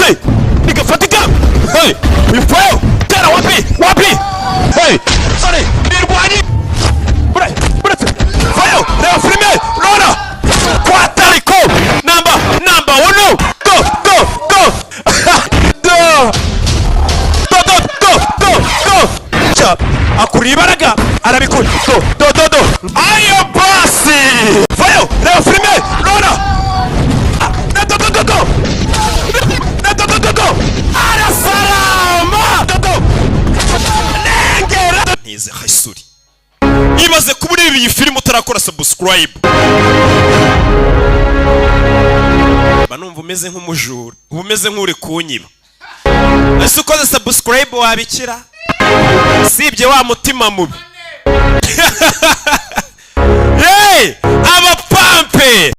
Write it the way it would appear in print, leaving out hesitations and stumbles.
Uretse bigafatika. Hey, uyu tera wapi wapi? Hey, sorry, nirwanyi. Uretse fayo, reba filime rora kwa tariko namba uno. Go go go, do do do do do do. Cha akurira ibaraga, arabikora. Do do do do, ayo basi. Fayo, reba filime rora. Do do do do do do do do, arasarama. Do do nengera ntize hasuri. Ibaze kuba ureba iyi filime utarakora subscribe, mba numva umeze nk'umujura, uba umeze nk'uri kunyiba. Ese ukoze subscribe wabikira? Sibye wa mutima mubi.